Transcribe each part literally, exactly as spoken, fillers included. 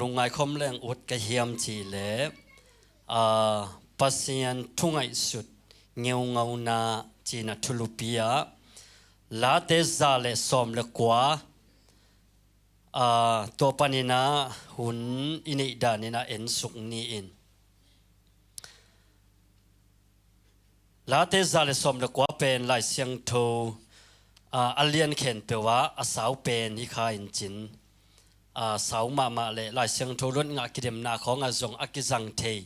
Lungngai khawm leng ut ka hiam cih leh, aa, Pasian thu ngaihsut ngeungauna cih na thulupi ah Late za le sawm le kua, aa, tua panin ah hun i neih danin ah ensuk ni in. Late za le sawm le kua pen Lai Siangtho, aa, a lian khempeuh ah a sau pen hi kha in cin, aa, sau mahmah le Lai Siangtho luat ngah kidemna khawngah zong a kizang thei,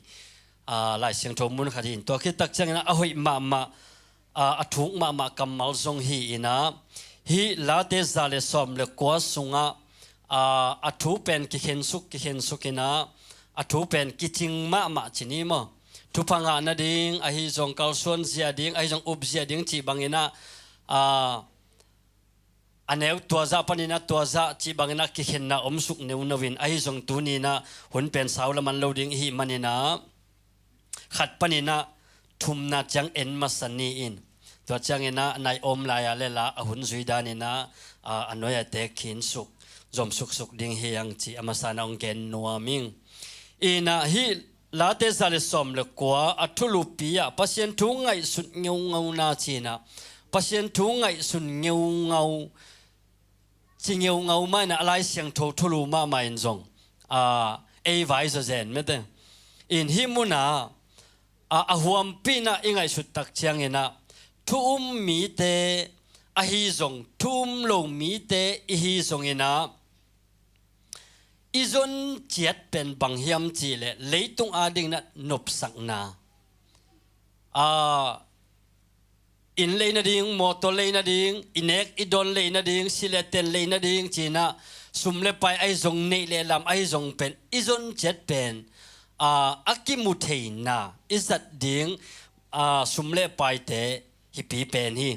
aa, Lai Siangtho mun khat hi in. Tua khit tak ciangin ah a hoih mahmah, aa, a thuk mahmah kammal zong hi in ah, hih Late za le sawm le kua sungah, aa, a thu pen kikhensuk, kikhensuk in ah, a thu pen kicing mahmah ci ni maw? Thupha ngah nading, ahi zong kalsuan zia ding, ahi zong up zia ding cih bangin ah, aa, a neu tua zah panin ah tua zah cih bangin ah kikhenna omsuk neuno in, ahi zong tuni in ah hun pen sau laman lo ding i hih manin ah khat panin ah thumna ciang en masa ni in. Tua ciangin ah nai om lai ah le la a hun zui danin ah, aa, a nuai a tek khinsuk, zomsuksuk ding hi hang cih a masa in ah hong gen nuam ing. In ah hih Late za le sawm le kua a thulupi ah Pasian thu ngaihsut ngeungauna cih in ah, Pasian thu ngaihsun ngeungau, ci ngeungau mah in ah a Lai Siangtho thulu mahmah in zong, aa, ei vai zawzen mete. In hih munah, aa, a huampi in ah i ngaihsut tak ciangin ah thu um mite ahi zong, thu um lo mite i hi zongin ah, i zon ciat pen bang hiam cih leh leitung adingin ah nopsakna. Aa, inn lei nading, mawtaw lei nading, i nek i dawn lei nading, si le ten lei nading ci in ah, sum le pai ahi zong, neih le lam ahi zong pen, i zon ciat pen, aa, a kimu theina i zat ding, aa, sum le paite hipi pen hi.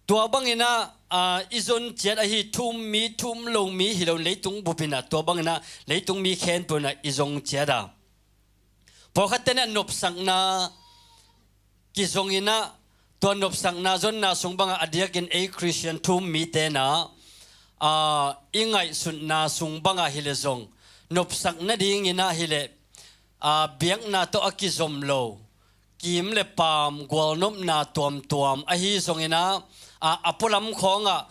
Tua bangin ah, aa, i zon ciat ahi, thu um mi, thu um lo mi hi lo, leitung bup in ah, tua bangin ah leitung mi khempeuh in ah i zong ciat a. Pawlkhatte in ah nopsakna kizong in ah, tua nopsakna zonna sung bangah a diakin ei Khristian thu um mite in ah, aa, i ngaihsutna sung bangah hi leh zong, nopsak nadingin ah hi leh, aa, biakna tawh a kizom lo, kim le paam, gualnopna tuamtuam ahi zongin ah, aa, a pualam khawngah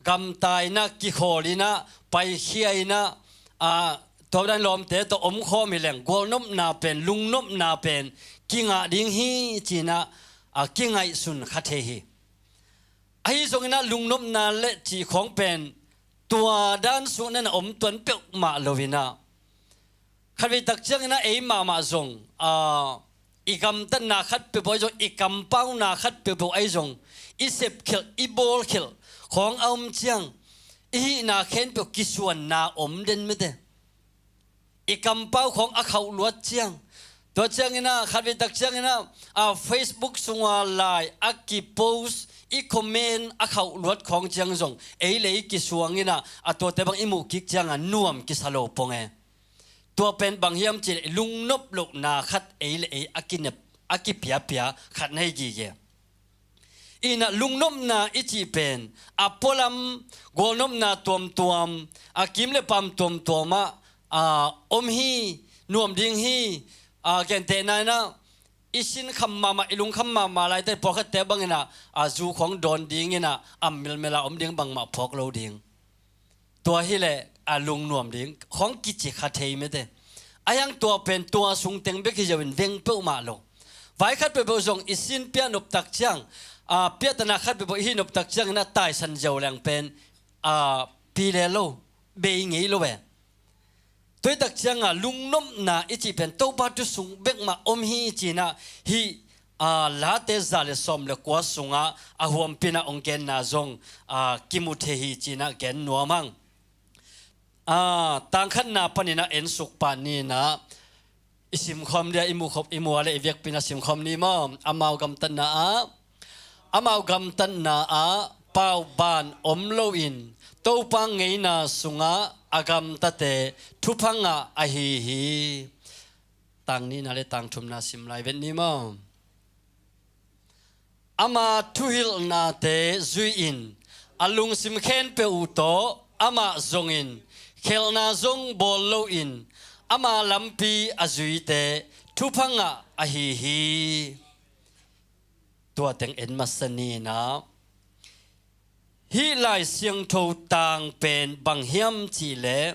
gamta in ah, kikhawl in ah, paikhia in ah, aa, tua dan lawmte tawh omkhawm hi leng, gualnopna pen, lungnopna pen kingah ding hi ci in ah, aa, kingaihsun kha thei hi. Ahi zongin ah lungnopna le cih khawng pen tua dan sungah na om tuan peuhmah lo in ah, khatvei tak ciangin ah ei mahmah zong, aa, i gamtatna khat peuhpeuh ahi zong, i kampauna khat peuhpeuh ahi zong, i sepkhelh, i bawlkhelh khawng a om ciang, i hihna khempeuh kisuanna om den mete. I kampau khawng a khauh luat ciang, tua ciangin ah, khatvei tak ciangin ah, aa, Facebook sungah lai a kipost, i comment a khauh luat khawng ciang zong ei le ei kisuang in ah, a tuate bang i muh kik ciangah nuam kisa lo pong e. Tua pen bang hiam cih leh lungnop lohna khat ei le ei a kinep, a kipiapia khat na hi gige. In ah lungnopna i cih pen a pualam, gualnopna tuamtuam, a kim le paam tuamtuam ah, aa, om hi, nuam ding hi, aa, gentehna in ah i sinkham mahmah, i lungkham mahmah laite pawlkhatte bangin ah, aa, zu khawng dawn dingin ah, am melmel a om ding, bangmah phawk lo ding. Tua hi leh a lungnuam ding khawng kici kha thei mete. A hiang tua pen tua sung teng bek hi ziau in veng peuhmah lo. Vai khat peuhpeuh zong i sin pia nop tak ciang, aa, piatana khat peuhpeuh i hih nop tak ciangin ah taisan ziau leng pen, aa, pi le lo, bei ngei lo e. Tua hi tak ciangah lungnopna i cih pen Topa thu sung bek mah om hi ci in ah, hih, aa, Late za le sawm le kua sungah a huampi in ah hong genna zong, aa, kimu thei hi ci in ah gen nuam hang. Aa, tang khatna panin ah ensuk pah ni in ah, i simkhawm dia, i mukhop, i mua le i vekpi in ah simkhawm ni maw? Amau gamtatna ah, amau gamtatna ah pauban om loin Topa ngeina sungah a gamtate thupha ngah ahi hi. Tang nihna le tang thumna sim lai vet ni maw? Ama thuhilhnate zui-in a lungsim khempeuh uh tawh amah zongin khelhna zong bawl loin ama lampi a zuite thupha ngah ahi hi. Tua teng en masa ni inah, hih Lai Siangtho tang pen bang hiam cihleh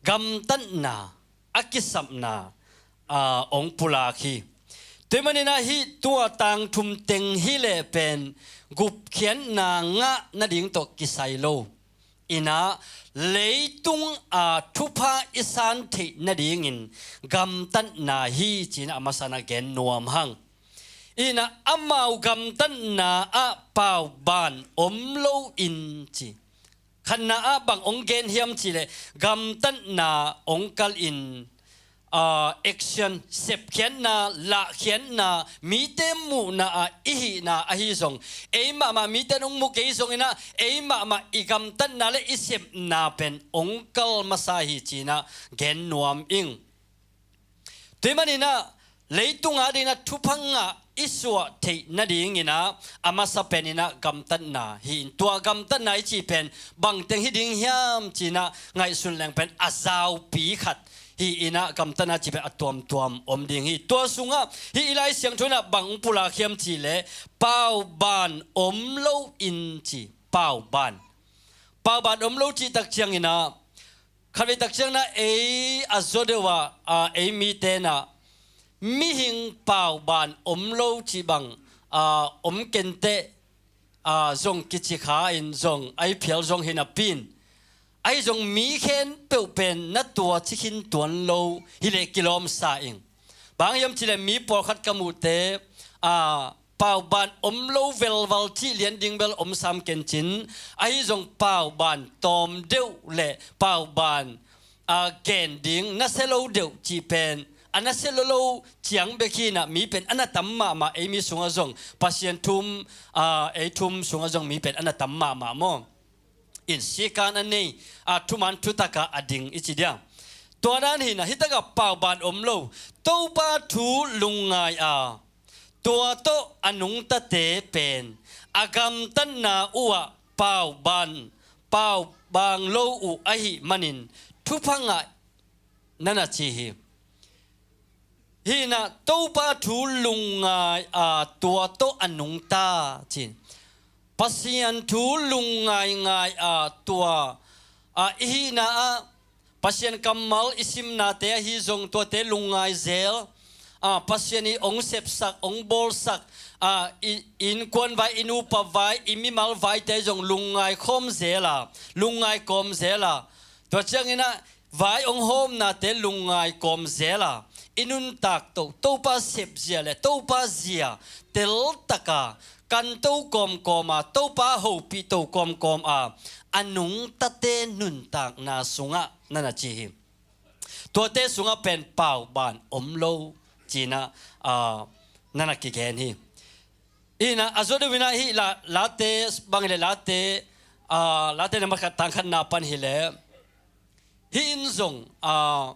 gamtatna, a kisapna, aa, hong pulak hi. Tua ahih maninah hih tua tang thum teng hileh pen gupkhiatna ngah nading tawh kisai lo. Inah leitung a thupha i san theih nadingin gamtatna hi ci-inah a masa-in ah gen nuam hang. Inah amau gamtatna ah pauban om loin ci. Khatna ah bang hong gen hiam cihleh gamtatna hong kalin, aa, action, sepkhiatna, lahkhiatna, mite muhna ah i hihna ahi zong, ei mahmah mite in hong mu kei zong inah ei mahmah i gamtatna le i sepna pen hong kal masa hi ci-inah gen nuam ing. Tua ahih maninah leitung adingin ah thupha ngah i suah theih nadinginah a masa peninah gamtatna hi-in, tua gamtatna i cih pen bangteng hi ding hiam ci-inah ngaihsun leng pen a zaupi khat hi-inah gamtatna cih pen a tuamtuam om ding hi. Tua sungah hih i Lai Siangtho inah bang hong pulak hiam cihleh pauban om loin ci. Pauban, pauban om lo cih tak cianginah khatvei tak cianginah ei a zaw deuh ah, aa, ei mite inah mihing pauban om lo cih bang, aa, om kenteh, aa, zong kici kha-in zong a i phial zong hi napi-in, ahi zong mi khempeuh pen na tua ci khin tuan lo hileh kilawm sa ing. Bang hiam cihleh mi pawlkhat ka muhte, aa, pauban om lo velval cih lian ding bel om sam kencin, ahi zong pauban tawm deuh le pauban, aa, gen ding nasia lo deuh cih pen a nasia lo lo ciang bek hi-inah mi pen a na tam mahmah, ei mi sungah zong Pasian thu-um, aa, ei thu-um sungah zong mi pen a na tam mahmah maw? In sikan a nei, aa, thuman thutakah a ding i ci diam? Tua dan hi-inah hih takah pauban om lo, Topa thu lungngai a, tua tawh a nungtate pen a gamtatna uhah pauban, pauban lo uh ahih manin thupha ngah, na na ci hi. Hih inah Topa thu lungngai a, tua tawh a nungta ci. Pasian thu lungngaingai a, tua, a, i hihna ah Pasian kammal i simnate ahi zong tuate lungngai zel. A, Pasian i hong sepsak, hong bawlsak, a, i innkuan vai, i nupa vai, i mimal vaite zong lungngai khawm zel a, lungngai kawm zel a. Tua cianginah vai hong hawmnate lungngai kawm zel a, i nuntak toh, Topa sepzia le Topa zia teltaka kanto kawmkawm a, Topa hopih to kawmkawm a, a nungtate nuntakna sungah na na ci hi. Tuate sungah pen pauban om lo ci-inah, aa, na na kigen hi. Inah a zaw deuh inah hih la, Late bang hileh Late, aa, Late nambat khat tang khatna pan hileh hih in zong, aa,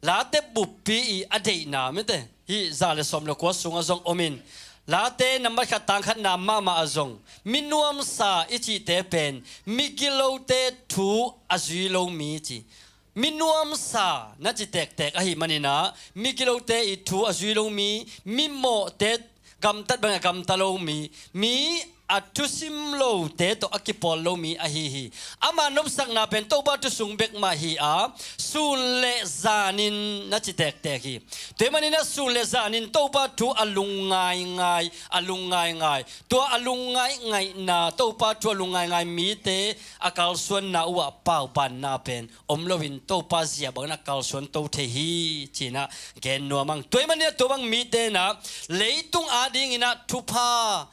Late buppi i a deihna mite hih za le sawm le kua sungah zong om in, Late nambat khat tang khatna mahmah ah zong mi nuamsa i cihte pen migilote thu a zui lo mi ci. Mi nuamsa na ci tektek ahih maninah migilote i thu a zui lo mi, mi mawhte gamtat bangin a gamta lo mi, mi a thusim lote tawh a kipawl lo mi ahi hi. Ama nopsakna pen Topa thu sung bek mah hi a, sun le zanin na ci tektek hi. Tua ahih maninah sun le zanin Topa thu a lungngaingai, a lungngaingai. Tua a lungngaingaihna, Topa thu a lungngaingai mite a kalsuanna uhah paubanna pen om loin Topa zia bangin a kalsuan to thei hi ci-inah gen nuam hang. Tua ahih maninah tua bang mite inah leitung adinginah thupha,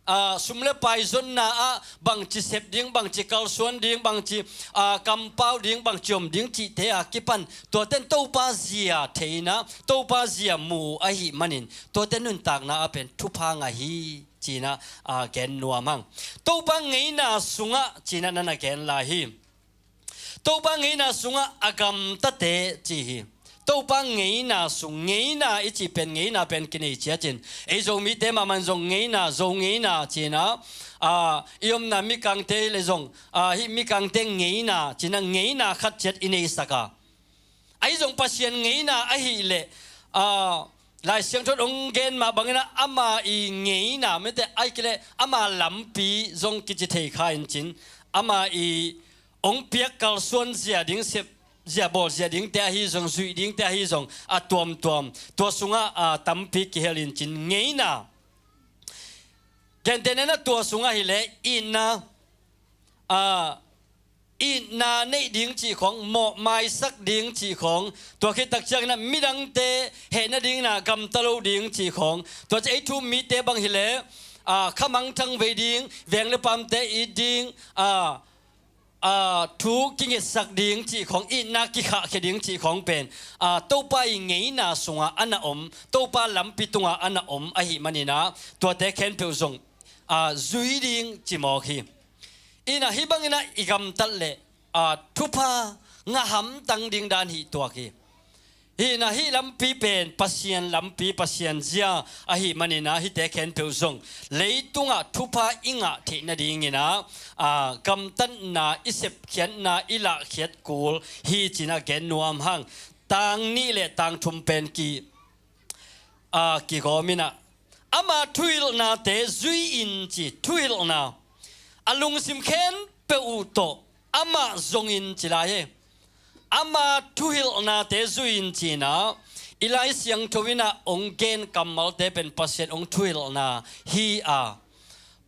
aa, sum le pai zonna ah bangci sep ding, bangci kalsuan ding, bangci, aa, kampau ding, bangci om ding cihte a kipan tuate in Topa zia thei inah Topa zia mu ahih manin tuate nuntakna ah pen thupha ngah hi ci-inah, aa, gen nuam hang. Topa ngeina sungah ci-inah na na gen lai hi. Topa ngeina sungah a gamtate ci hi. Topa ngeina sung, ngeina i cih pen, ngeina pen kinei ciat in, ei Zomite mahmah in zong ngeina, Zo ngeina ci-in ah, a, i omna mikangte le zong, a, hih mikangte ngeina ci-in ah ngeina khat ciat i neisak a, ahi zong Pasian ngeina ahih leh, a, Lai Siangtho in hong gen mah bangin ah ama i ngeina, mite, ahih kei leh ama lampi zong kici thei kha in cin, ama i hong piak kalsuan zia ding, sep zia, bawl zia dingte ahi zong, zuih dingte ahi zong, a tuamtuam, tua sungah, a, tampi kihel in cin, ngeina. Gentehna in ah tua sungah hi leh itna, a, itna neih ding cih khawng, mawhmaisak ding cih khawng, tua khit tak ciangin ah midangte heh nadingin ah gamta lo ding cih khawng, tua ciang ei thu-um mite bang hi leh, a, khamangthang vei ding, veng le paamte it ding, a, a, thu kingetsak ding cih khawng, itna kikhahkhia ding cih khawng pen, a, Topa i ngeina sungah a na om, Topa lampi tungah a na om ahih manin ah, tuate khempeuh zong, a, zui ding ci mawk hi. In ah hih bangin ah i gamtat leh, a, thupha ngah hamtang ding dan hi tuak hi. Hi in ah hih lampi pen Pasian lampi, Pasian zia ahih manin ah hihte khempeuh zong leitungah thupha i ngah theih nadingin ah, a, gamtatna, i sepkhiatna, i lahkhiat kul hi ci-in ah gen nuam hang. Tang nih le tang thum pen ki, a, kigawm in ah, ama thuhilhnate zui in ci, thuhilhna. A lungsim khempeuh uh tawh amah zong in ci lai hi. Ama thuhilhnate zui in ci-in ah, i Lai Siangtho in ah hong gen kammalte pen Pasian hong thuhilhna hi a,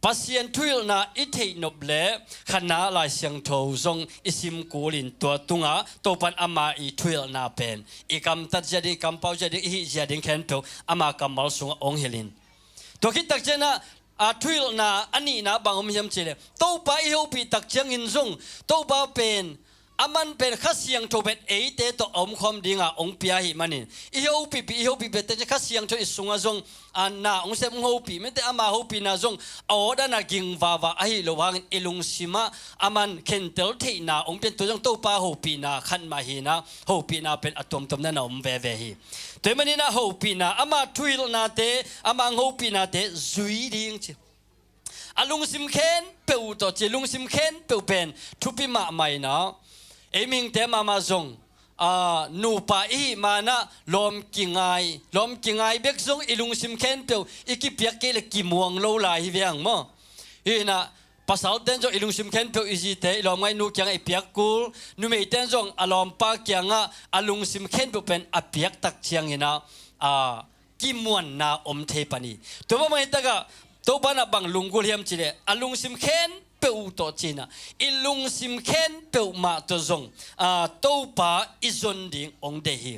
Pasian thuhilhna i theih nop leh khatna Lai Siangtho zong i sim kul in, tua tungah Topa in ama i thuhilhna pen i gamtat zia ding, i kampau zia ding, i hih zia ding khempeuh ama kammal sungah hong hilh in. Tua khit tak ciangin ah, a, thuhilhna a nihna bang om hiam cih leh, Topa i hopih tak ciangin zong, Topa pen, aman pen Kha Siangtho pen eite tawh a omkhawm dingah hong pia ahih manin, i hopihpih, i hopihpih tak ciang Kha Siangtho i sungah zong, a, na hong sem, hong hopih, mite, ama hopihna zong a aw dan a ging vava ahi lo hangin i lungsimah aman khentel theihna hong pian, tua zong Topa hopihna khat mah hi in ah, hopihna pen a tuamtuam dan a om veve hi. Tua ahih manin ah hopihna, ama thuhilhnate, ama hong hopihnate zui ding ci. A lungsim khempeuh uh tawh ci, lungsim khempeuh pen thupi mahmah in ah, ei mihingte mahmah zong, a, nupa i hih man ah lawm kingai, lawm kingai bek zong i lungsim khempeuh i kipiak kei leh kimuang lo lai hi ve hang maw. Hi in ah, pasalte'n zong i lungsim khempeuh i zite, i lawmngaihnu kiangah i piak kul, numeite'n zong a lawmpa kiangah a lungsim khempeuh pen a piak tak ciangin ah, a, kimuanna om thei pan hi. Tua bang hi takah Topa in ah bang lunggulh hiam cih leh, a lungsim khempeuh uh tawh ci-in ah, i lungsim khempeuh mah tawh zong, a, Topa i zon ding hong deih hi.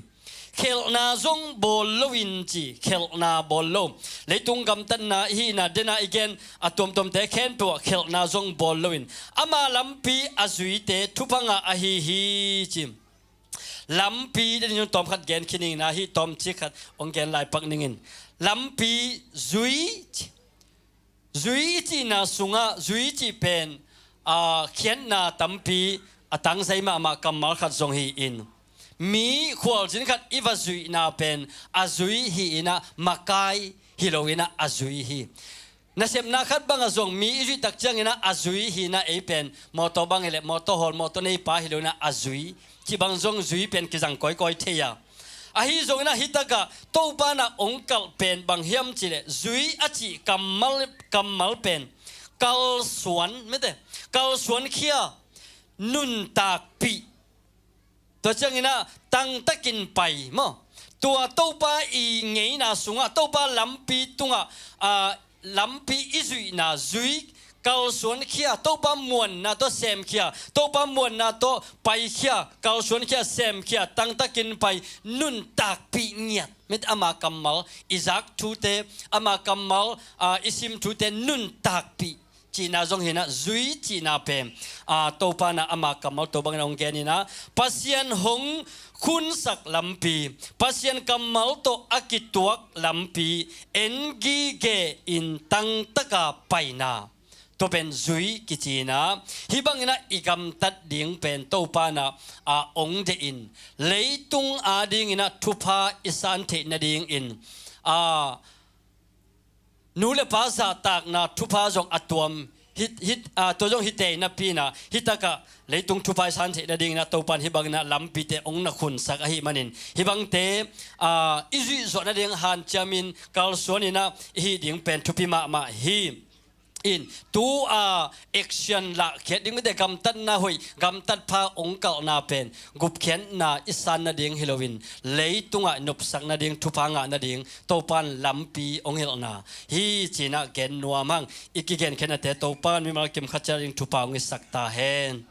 Khelhna zong bawl lo in ci, khelhna bawl lo. Leitung gamtatna i hihna, den a i gen a tuamtuamte khempeuh ah khelhna zong bawl lo in, ama lampi a zuite thupha ngah ahi hi ci. Lampi, den in tawm khat gen khin ning in ah, hih tawmcik khat hong gen lai pak ning in. Lampi zui ci. Zui i cihna sungah, zui cih pen, a, khiatna tampi a tangzai mahmah kammal khat zong hi in, mi khualzin khat i va zuihna pen a zui hi in ah, makai hi lo in ah a zui hi. Nasepna khat bangah zong mi i zuih tak ciangin ah a zui hi in ah, ei pen mawtaw bang hi leh mawtaw hawl, mawtaw neipa hi lo in ah a zui cih bang zong zui pen kizang kawikawi thei a. Ahi zongin ah hih takah Topa in ah hong kalh pen bang hiam cih leh, zui a cih kammal, kammal pen kalsuan, mite, kalsuankhia, nuntakpih. Tua ciangin ah tangtakin pai maw. Tua Topa i ngeina sungah, Topa lampi tungah, a, lampi i zuihna, zui, kalsuankhia, Topa muanna tawh semkhia, Topa muanna tawh paikhia, kalsuankhia, semkhia, tangtakin pai, nuntakpih ngiat. Mite, ama kammal i zak thute, ama kammal, a, i sim thute nuntakpih cihna zong hi in ah, zui cihna pen, a, Topa in ah ama kammal tua bangin hong gen in ah, Pasian hong khunsak lampi, Pasian kammal tawh a kituak lampi, en gige in tangtaka paina. tua pen zui kici inah, hih bangin ah i gamtat ding pen Topa inah a ong deih in, leitung adingin ah thupha i san theih nadingin, a, nu le pa zahtakna thupha zong a tuam, hi, hi, a, tua zong hi tei napi inah, hih takah leitung thupha i san theih nadingin ah Topa in hih bangin ah lampite ong na khunsak ahih manin, hih bangte, a, i zuih zawh nading hanciamin kalsuan inah i hih ding pen thupi mahmah hi. In, tu a action lahkhiat ding mite, gamtatna hoih, gamtat pha ong kalhna pen gupkhiatna i san nading hi loin, leitungah nopsak nading, thupha ngah nading Topa in lampi ong hilhna hi ci inah gen nuam hang. I kigenkhiatnate Topa in mimal kim khat ciat ding thupha ong hisak ta hen.